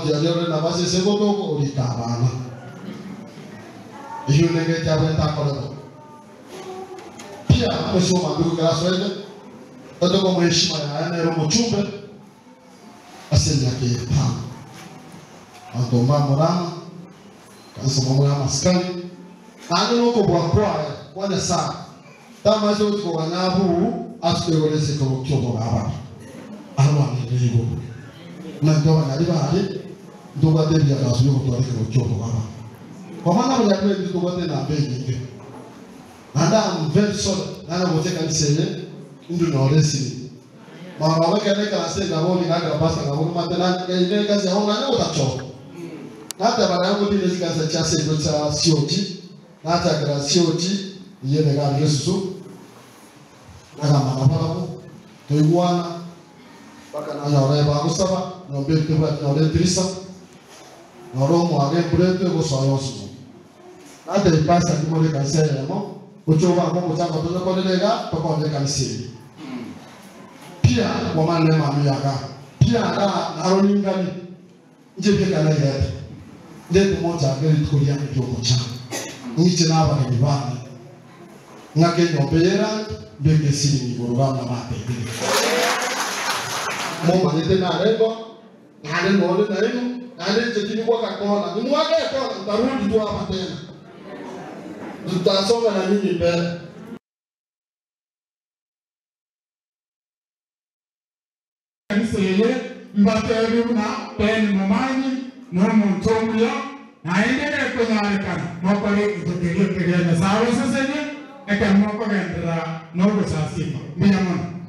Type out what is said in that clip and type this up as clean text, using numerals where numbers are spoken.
Ekaunti aria ore nabase ase egotoka orike abana. Eyio nengencho abwenerete akore bo. Pia omoisia omambia goikera asoete, totokomoa heshima yaye nere omochumbe ase emiaka eye etano. Abanto mbamorama, kanisa momoe amasikani, naende nokobua kwaye kwa Nyasae tamache gochia koganya abuu asuke igoro ase ekerogo ki'obogabana, arwanerere igoro. Buna intwe abanyari baye, ntobwate ebiagaso bi'ogotwara ekerogo ki'obogabana. Kwamana abanyari baito ntobwate enamba enyinge. Naende am very sorry nanye gocha ekanisa eye intwe nore esiri. Marogoba ekero naikaranse ngaboria ngakera pastor ngaboria omanyete nanye eye nekasi yao nanye gotachora. Nateba naye ngotinde chikanisa chia seito chia COG nachakera COG eyio ere iga aria Gesusu nagamba nabarabwo toigwana mpaka nanyora ebagosaba nyomba eri tebwati nore etirisa nore omwaga embura etwe egosoa yonsi nyomba. Natebia pastor ndimore ekanisa eyemo gochia obange omochango tonyokorere iga tokonye ekanisa eye. Pia kwamana nemanu yaga pia iga naro ningani inche bieka nairete ndete mochango erituko riane ri'omochango ng'iche nabageni bane ng'ake enyomba eye erangi mbeke esiringi igoro iga buna batebire. Momanyete narego Naende nonde nainwe, naende inche tindi goaka kona, nimwake ekona, ntarudi tu hapa tena, tutasonga na nyinyi mbele. Kanisa eye mbateebie buna Ben Momanyi nomonto omuya, naende gekonyarekana mokore egento keria keria Nyasae abasesenie ekero mokogenderera nogosasima. Mbuya mono.